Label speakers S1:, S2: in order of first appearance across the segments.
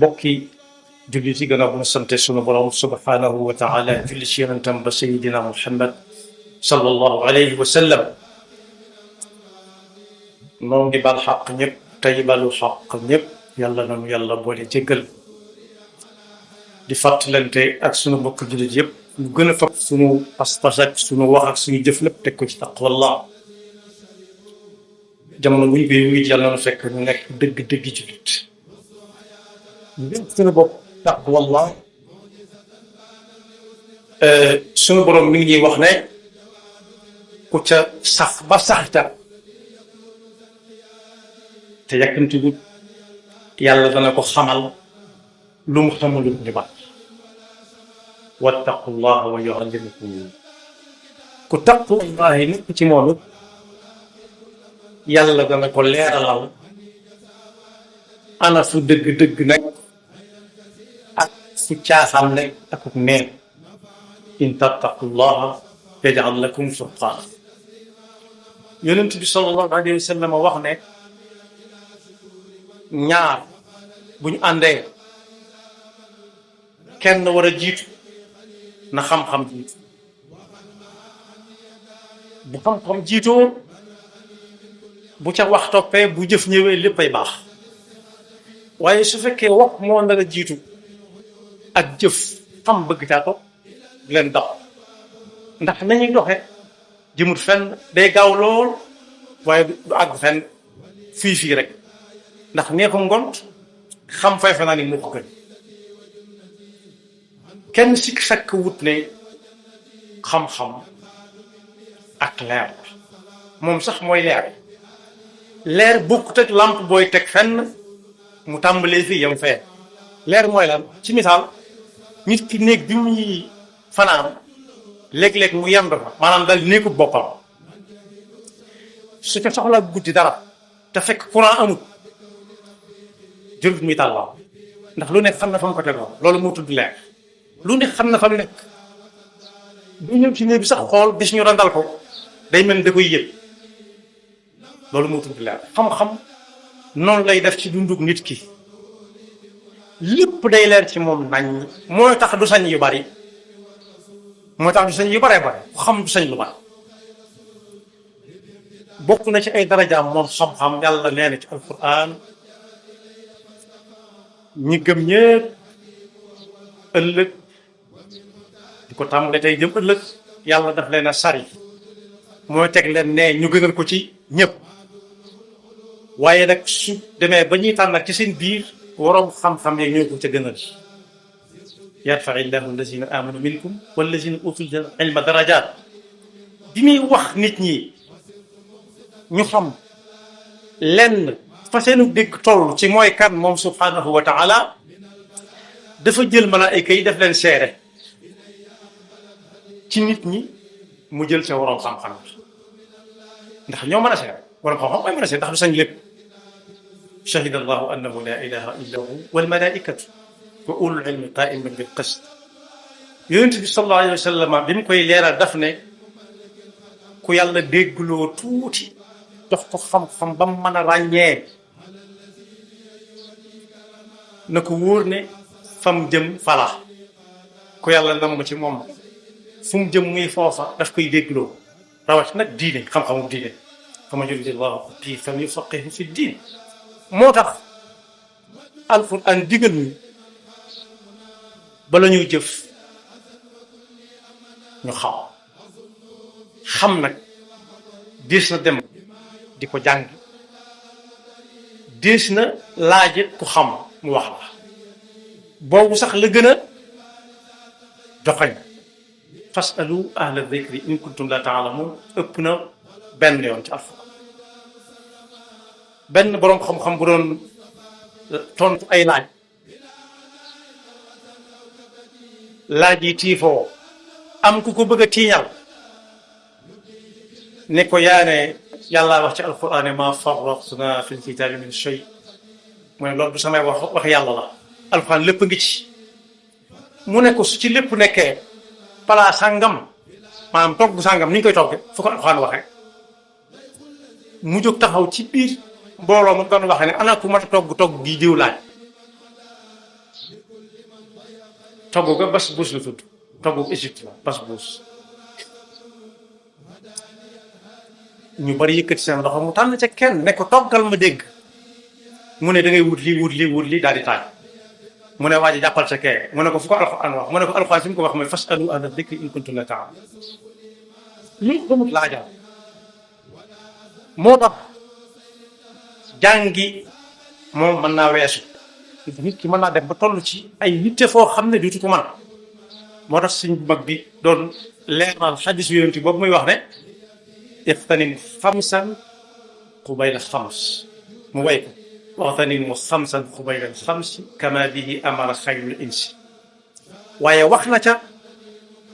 S1: bokki julli ci gannaaw bu ñu sante sunu borom subhanahu wa taala julli ci yonentam ba sayidina Muhammad sallallahu alayhi wa sallam noo ngi bal xaq ñëpp tey balu xaq ñëpp yàlla nanu yàlla boole jéggal di fàttalante ak sunu mbokk jullit yëpp ñu gën a fab sunu pas-pas ak sunu wax ak suñu jëf lépp teg ko ci taqwallah jamono buñ koy wuy yàlla na fekk ñu nekk dëgg-dëgg jullit ngir sunu bopp taqwallah sunu borom mi ngi ñuy wax ne ku ca sax ba saxta te yàkkamtiwut yàlla dana ko xamal lu mu xamalut ñu bat wattaqullaha wa yuallimukum ku taqwallahi nekk ci moom it yàlla dana ko leeralal ana fu dëgg-dëgg nag ak fu caaxaan nekk akuk neen in tattaqullaha yaj'al lakum furqaan yonent bi sallallahu alayhi wa sallam wax ne ñaar bu ñu àndee kenn war a jiitu na xam-xam jiitu bu xam-xam jiitoo bu ca wax toppee bu jëf ñëwee léppay baax waaye su fekkee wax moo nar a jiitu ak jëf xam bëgg caa topp leen daw ndax nañuy doxe jëmut fenn day gaaw lool waaye du àgg fenn fii rek ndax neexu ngont xam fay fa naa ni moo ko gën kenn sikk sakk wut ne xam-xam ak leer moom sax mooy leer bokkut ak lamp booy teg fenn mu tàmbalee fii yam fee leer mooy lan ci misaal nit ki néeg bi muy fanaan léeg-léeg mu yend fa maanaam dal néegub boppam su ca soxla guddi dara te fekk courant amut jërut muy tàllaaw ndax lu nekk xam na fa mu ko tegoon loolu moo tudd leer lu nekk xam na fa mu nekk bu ñëw ci néeg bi sax xool bis ñu randal ko day mel da koy yëg loolu moo tudd leer xam-xam noonu lay def ci dundug nit ki lépp day leer ci moom nañ mooy tax du sañ yu bari mooy tax du sañ yu baree bare ku xam du sañ lu bari bokk na ci ay darajaam moom xam-xam yàlla nee na ci alquran ñi gëm ñëpp ëllëg di ko tàmbale tey jëm ëllëg yàlla daf leen a sari mooy teg leen ne ñu gënal ko ci ñëpp waaye nag su demee ba ñuy tànnal ci seen biir waroom xam-xam yi ñoo ko ca gënal yarfa'i llahu allazina amanu minkum wallazina utul ilma darajat bi muy wax nit ñi ñu xam lenn fa seenu dégg toll ci mooy kan moom subhanahu wa taala dafa jël malaayika yi def leen seere ci nit ñi mu jël ca waroom xam-xam ndax ñoo mën a seere waroom xam-xam mooy mën a seere ndax du sañ lépp shahida allahu annahu la ilaha illa hu wal malaikatu wa ulul ilmi qaiman bil qist yonent bi sallallahu alayhi wa sallam bi mu koy leeral daf ne ku yàlla déggloo tuuti jox ko xam-xam ba mu mën a ràññee na ko wóor ne fam jëm fala ku yàlla namm ci moom fu mu jëm muy foofa daf koy déggloo rawat nag diine xam-xamu diine faman yuridillahu bihi falyufaqihu fi diin moo tax alquran digal ñu bala ñuy jëf ñu xam nag diis na dem di ko jàng diis na laajit ku xam mu wax la boobu sax la gën a joxañ fasalu ahla dhikri in kuntum la ta'lamun ëpp na benn yoon ci alfa benn boroom xam-xam bu doon tontu ay laaj yi tiifoo am ku ko bëgg a tiiñal ne ko yaane yàlla wax ci alquran ma farratna fil kitabi min shay mu ne loolu du samay wax yàlla la alquran lépp ngi ci mu ne ko su ci lépp nekkee palaa sàngam maanaam togg sàngam ni ñu koy togge fu ko alquran waxee mu jóg taxaw ci biir mbooloo mu doon waxee ne ana ku mat a togg gi diw laaj togg ga bas buus la tudd togg Égypte la bas buus ñu bari yëkkati seen loxo mu tànn ca kenn ne ko toggal ma dégg mu ne da ngay wut lii daal di taaj mu ne waa ji jàppal sa kee mu ne ko fu ko alxuraan wax mu ne ko alxuraan fi mu ko wax mooy fasalu ahla dikri in kuntum la ta'lamun lu xamut laajal moo tax jàngi moom mën naa weesu nit ki mën naa dem ba toll ci ay yitte foo xam ne duutu ko mën moo tax suñ mag bi doon leeral xadis yonent boobu muy wax ne ixtanim xamsan qubayla xams mu way ko waxtanim mu xamsan qubayla xamsi kama bihi amara xayrul insi waaye wax na ca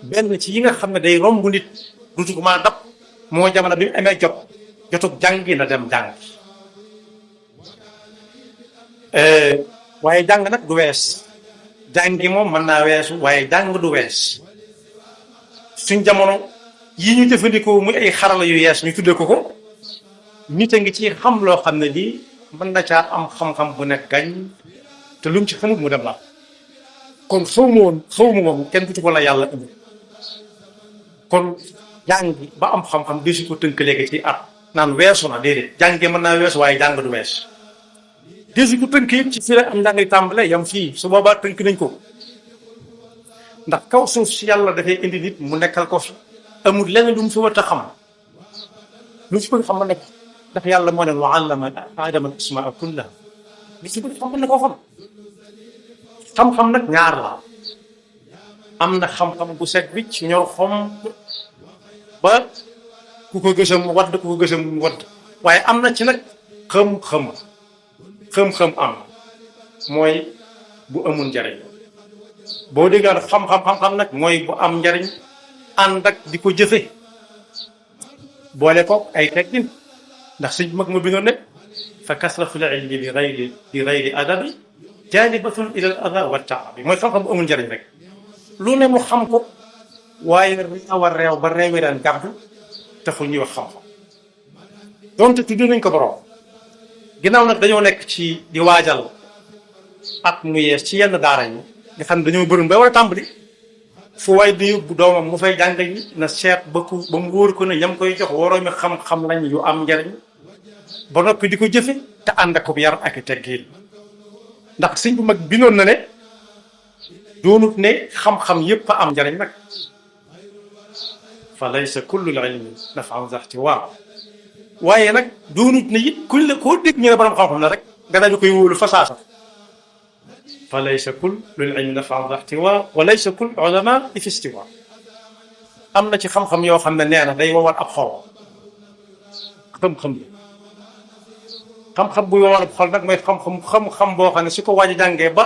S1: benn ci yi nga xam ne day romb nit duutu ko mën a dab moo jamono bi mu amee jotug jàngi na dem jàng waaye jàng nag du wees jàngi moom mën naa weesu waaye jàng du wees suñ jamono yi ñu jëfandikoo muy ay xarala yu yees ñu tuddee ko nit a ngi ci xam loo xam ne lii mën na caa am xam-xam bu nekk gañ te lu mu ci xamut mu dem la kon xaw ma woon kenn dutu ko la yàlla indi kon jàngi ba am xam-xam di si ko tënk léegi ci at naan weesu na déedéet jàngi mën naa weesu waaye jàng du wees dési ko tënk yëpp ci fii la am njàng di tàmbale yam fii su boobaa tënk nañ ko ndax kaw suuf si yàlla dafay indi nit mu nekkal ko fi amul leneen lu mu fi war a xam lu fi bëgg xam ma nekk ndax yàlla moo ne wa allama aadama al asmaa kullaha lu fi bëgg xam ma ne koo xam-xam nag ñaar la am na xam-xam bu set wicc ñor xom ba ku ko gësam mu wadd ku ko gësam mu wadd waaye am na ci nag xam-xam am mooy bu amul njariñ boo déggaan xam-xam nag mooy bu am njariñ ànd ak di ko jëfe boole ko ay teggin ndax suñ mag ma bindoon ne fa kasratul ilmi bi gayri adabi jaalibatun ila al ada wa taabi mooy xam-xam bu amul njariñ rek lu ne mu xam ko waaye réew ba réew daan gàddu taxul ñuy wax xam-xam donte tudd nañ ko borom ginnaaw nag dañoo nekk ci di waajal at mu yees ci yenn daara yi nga xam ne dañoo bëri ba war a tàmbali fu waay di yóbbu doomam mu fay jàng yi na seet ba mu wóor ko ne ñam koy jox waroo mi xam-xam lañ yu am njariñ ba noppi di ko jëfe te ànd ak yar ak teggin ndax sëñ bu mag bindoon na ne doonut ne xam-xam yépp a am njariñ nag fa laysa kullu ilmi naf'an zaxti waaw waaye nag doonut ne it kuñ la koo dégg ñu ne borom xam-xam la rek nga daal di koy wóolu fa saasa fa laysa kullu ilmi naf'an zaxti waaw wa laysa kullu ulama fi istiwa am na ci xam-xam yoo xam ne nee na day wowal ab xol xam-xam buy wowal ab xol nag mooy xam-xam boo xam ne su ko waaj a jàngee ba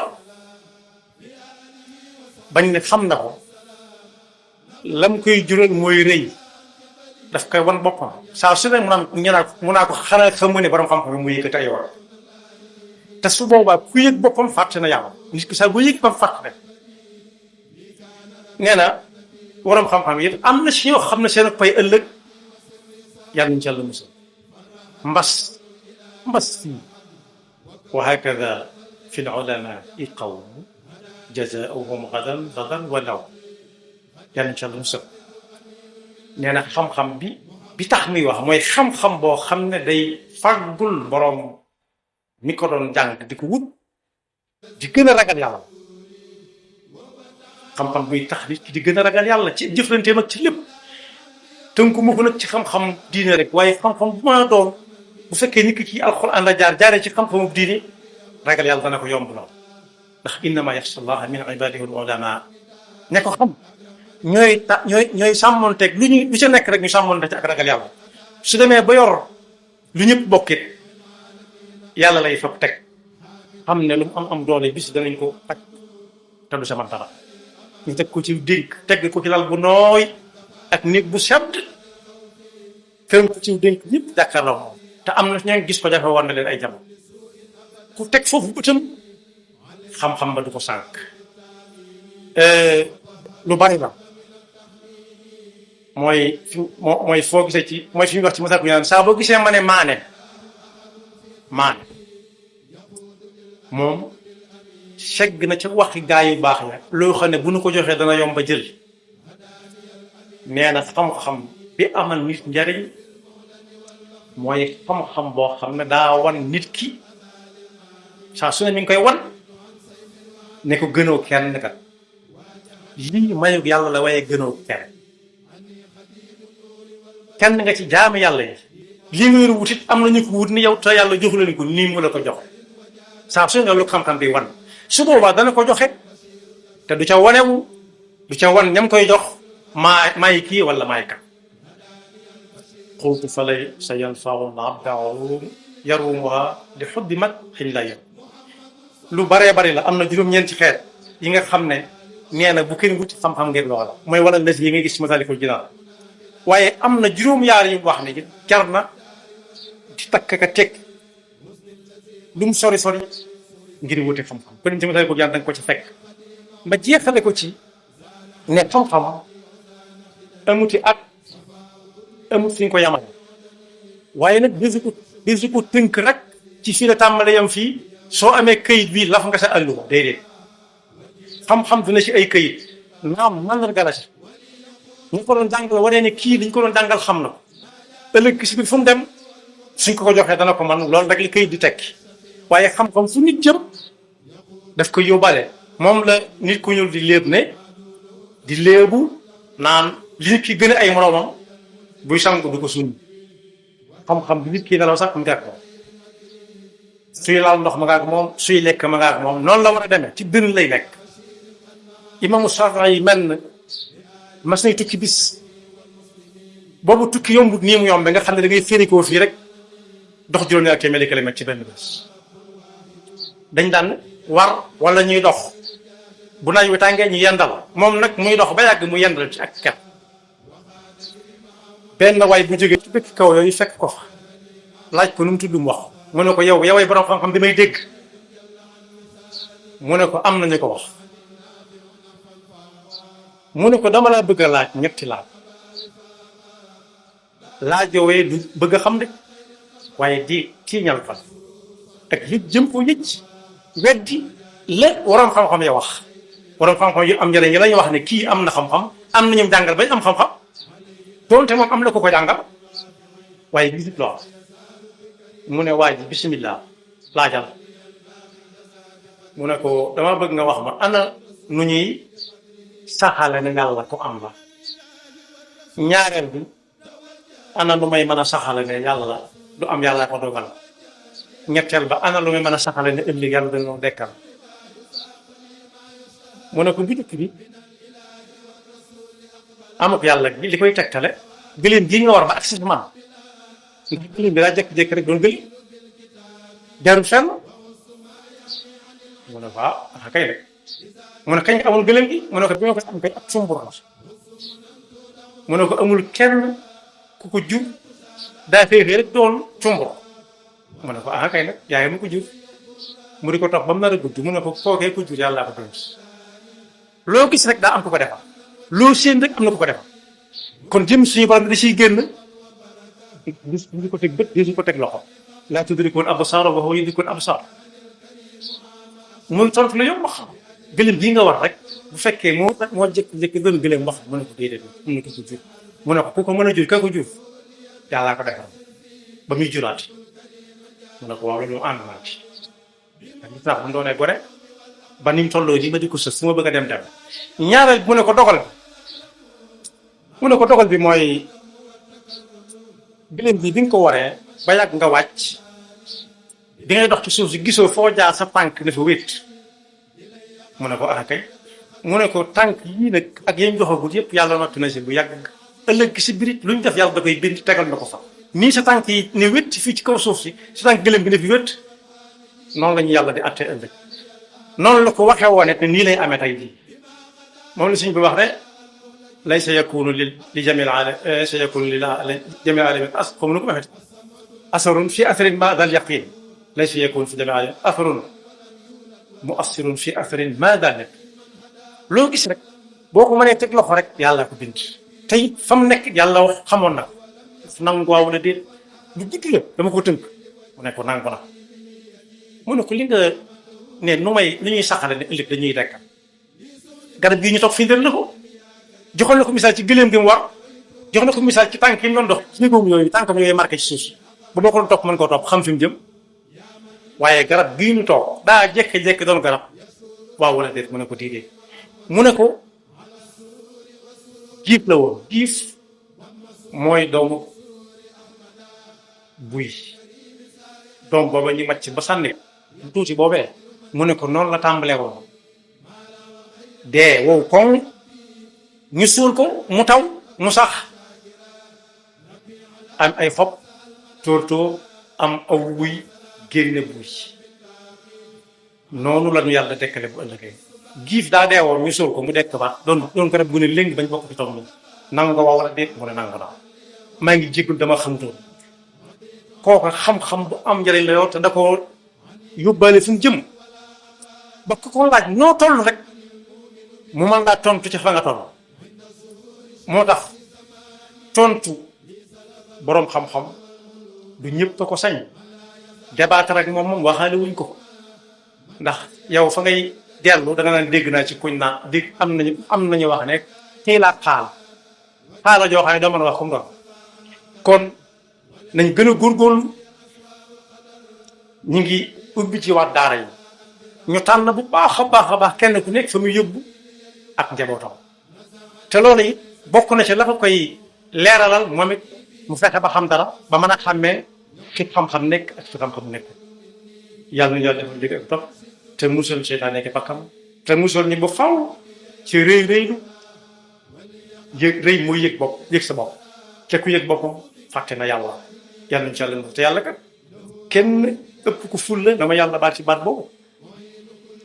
S1: bañ ne xam na ko lam koy jural mooy rëy daf koy wan boppam saa su ne mu naa ko xanaa xamu ne borom xam-xam yi mu yëkkati ay war te su boobaa ku yëg boppam fàtte na yàlla nit ki saa bu yëg boppam fàtte rek nee na borom xam-xam yi am na si yoo xam ne seen pay ëllëg yàlla ñu ci yàlla musal mbas fii wa hakada fi l ulama i qawm jazaauhum gadan wa law yàlla ñu ci yàlla musal nee na xam-xam bi tax muy wax mooy xam-xam boo xam ne day fàggul boroom mi ko doon jàng di ko wut di gën a ragal yàlla xam-xam buy tax nit ki di gën a ragal yàlla ci jëflanteem ak ci lépp tënku ma ko nag ci xam-xam diine rek waaye xam-xam bu ma doon bu fekkee nit ki ci alxuraan la jaaree ci xam-xamu diine ragal yàlla dana ko yomb lool ndax innama yaxsha allaha min ibadihi al ulama ne ko xam ñooy sàmmonteeg lu ca nekk rek ñu sàmmonte ci ak ragal yàlla su demee ba yor lu ñëpp bokkit yàlla lay fab teg xam ne lu mu am doole bis danañ ko aj te du sama dara ñu teg ko ci dénk teg ko ci lal bu nooy ak néeg bu sedd këram ko ci dénk ñëpp jàkkaarloo moom te am na ñoo gis ko jafe war na leen ay jamono ku teg foofu bëtam xam-xam ba du ko sànq lu bari la mooy foo gisee ci mooy fi ñu wax ci masal ku ñaan saa boo gisee ma ne maane moom segg na ca waxi gaa yu baax ya loo xam ne bu nu ko joxee dana yomba jël. nee na xam-xam bi amal nit njariñ mooy xam-xam boo xam ne daa wan nit ki saa su ne mi ngi koy wan ne ko gënoo kenn kat lii mayug yàlla la waaye gënoo kenn nga ci jaami yàlla yi lii nga yor wutit am na ñu ko wut ni yow te yàlla joxu leen ko nii mu la ko joxe saa su ne lu xam-xam bi wan su boobaa dana ko joxe te du ca wanewu du ca wan ñam koy jox maay kii wala maay kat xultu fa lay sa yanfau abda yarumuha di xuddi mat xiñ la yow lu baree bari la am na juróom-ñeenti xeet yi nga xam ne nee na bu kenn wuti xam-xam ngir loola mooy wala les yi nga gis Masaalikul Jinaan waaye am na juróom-yaar yu wax ne jar na di takk ka teg lu mu sori sori ngir wuti xam-xam ko dem ci Masaalikul Jinaan danga ko ci fekk ma jeexale ko ci ne xam-xam amuti at amut fi ñu ko yamale waaye nag desu ko tënk rek ci fii la tàmbale yam fii soo amee këyit bii laf nga sa àlluwa déedéet xam-xam dina ci ay këyit naam mandarga la ci ñu ko doon jàngal waree ne kii liñ ko doon jàngal xam na ko ëllëg si biir fu mu dem suñ ko joxee dana ko man loolu rek li këyit di tekki waaye xam-xam fu nit jëm daf ko yóbbaale moom la nit ku ñuul di léeb ne di léebu naan li nit ki gën a ay moroomam buy sangu du ko suñ xam-xam bi nit ki nelaw sax am nga ak moom suy laal ndox ma nga ak moom suy lekk ma nga ak moom noonu la war a demee ci dën lay nekk imaamu Shaafi'i yi mel na mas nay tukki bis boobu tukki yombut nii mu yombe nga xam ne da ngay féerikoo fii rek dox juróom-ñaar téeméeri kilomètre ci benn bés dañ daan war wala ñuy dox bu naaj wi tàngee ñu yendal moom nag muy dox ba yàgg mu yendal ci ak ket benn waay bu jógee ci dëkk kaw yooyu fekk ko fa laaj ko nu mu tudd mu wax mu ne ko yoway borom xam-xam bi may dégg mu ne ko am nañu ko wax mu ne ko dama laa bëgg a laaj ñetti laaj yowee du bëgg a xam de waaye di tiiñal fa ak yëg jëm ko yëj weddi la waroon xam-xam ya wax waroon xam-xam yu am njëriñ yi lañuy wax ne kii am na xam-xam am na ñu jàngal bañ am xam-xam doonte moom am na ko jàngal waaye gisit loo mu ne waa ji bismillah laajal mu ne ko dama bëgg nga wax ma ana nu ñuy saxale ne yàlla ko am la ñaareel bi ana lu may mën a saxale ne yàlla du am yàlla ko dogal ñetteel ba ana lu may mën a saxale ne ëllëg yàlla dañoo dekkal mu ne ko bu njëkk bi amuk yàlla bi li koy tegtale gëléem gi nga war ba agsi man ndax gëléem bi daa jékki-jékki rek doon gëléem jarul fenn mu ne ko kay rek mu ne kañ nga amul gëléem gi mu ne ko bi ma koy am kay ak sumbur la mu ne ko amul kenn ku ko jur daa féexee rek doon sumbur mu ne ko kay nag yaay mu ko jur mu di ko topp ba mu nar a gudd mu ne ko kookee ko jur yàllaa ko doon loo gis rek daa am ku ko defal loo séen rek am na ku ko defal kon jëm suñu borom da ciy génn gis ñu ko teg bët di ko teg loxo laa tudrikuul absaar wa huwa yudrikul absaar mun tontu la yow wax gëléem bii nga war rek bu fekkee moo jékki-jékki doon gëléem wax mu ne ko déedéet mu ne ko ko jur mu ne ko ku ko mën a jur ka ko jur yàllaa ko defal ba muy juraat mu ne ko waaw loolu ànd naa ci ndax li tax mu doonee gore ba ni mu tolloo ji ma di ko sës su ma bëgg a dem ñaareel mu ne ko dogal bi mooy gëléem bi nga ko waree ba yàgg nga wàcc di ngay dox ci suuf si gisoo foo jaar sa tànk dafa wét mu ne ko kay mu ne ko tànk yii nag ak yañ joxagul yëpp yàlla noppi na si bu yàgg ëllëg si birit lu ñu def yàlla da koy bind tegal na ko fa nii sa tànk yi ne wét fii ci kaw suuf si sa tànk gëléem bi ne fi wét noonu la ñu yàlla di attee ëllëg noonu la ko waxee woon ne nii lay amee tey jii moom la suñ bi wax ne laysa yakunu li jamil alam laysa yakunu li jamil alamin comme nu ko waxee asarun fi asarin ma dal yaqin laysa yakunu fi jamil alamin asarun muassirun fi asarin ma dal nekk loo gis rek boo ko mënee teg loxo rek yàlla ko bind te it fa mu nekk yàlla wax xamoon na ko nangu waaw na déet lu gudd la dama ko tënk mu ne ko nangu na mu ne ko li nga ne nu ñuy saxale ne ëllëg dañuy dekk garab gii ñu toog firndeel na ko joxoon na ko misaal ci gëléem gi mu war jox na ko misaal ci tànk yi mu doon dox jéegoom yooyu tànkam yooyu marqué ci suuf si bu boo ko doon topp mën koo topp xam fi mu jëm waaye garab gii ñu toog daa jékki-jékki doon garab waaw wala déet mu ne ko diidee mu ne ko giif la woon giif mooy doomu buy doom booba ñu màcc ba sànni bu tuuti boobee mu ne ko noonu la tàmbalee woon dee wow koŋ ñu suul ko mu taw mu sax am ay xob tóortóor am aw buy génne buy noonu la ñu yàlla dekkale bu ëllëgee giif daa dee woon ñu suul ko mu dekk ba doon ko def bu ne léegi bañ bokk ci toog ni nangu nga wax wala déet mu ne nangu naa maa ngi jéggul dama xamutoon kooka xam-xam bu am njëriñ la yow te da ko yóbbaale fu mu jëm ba ku ko laaj noo toll rek mu mën laa tontu ci fa nga toll moo tax tontu boroom xam-xam du ñëpp a ko sañ débattre rek moom waxaale wuñ ko ndax yow fa ngay dellu da nga naan dégg naa ci kuñ naa dégg am nañu wax ne tey laa xaala joo xam ne doo mën a wax comme doon kon nañ gën a góorgóorlu ñu ngi ubbi ci waat daara yi ñu tànn bu baax a baax kenn ku nekk fa muy yóbbu ak njabootam te loolu it bokk na ci la ko koy leeralal moom it mu fexe ba xam dara ba mën a xàmmee fi xam-xam nekk ak fi xam-xam nekk yàlla na yàlla defal dégg ak topp te musal seytaan nekk bakkam te musal ni ba faw ci rëylu rëy mooy yëg bopp yëg sa bopp te ku yëg boppam fàtte na yàlla yàlla nañu ci yàlla te yàlla kat kenn ëpp ku fulla dama yàlla baat ci baat boobu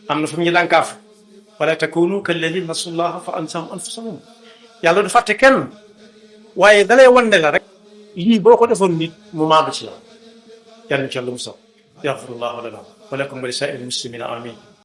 S1: am na fu ñu dànkaaf wala takunu kalladina nasullaha fa ansahum anfusahum yàlla du fàtte kenn waaye dalay wande la rek lii boo ko defoon nit mu maandu ci yow yàlla nañu ci yàlla musal yaxfirullahu lana wa lakum wa li saa'iril muslimina amin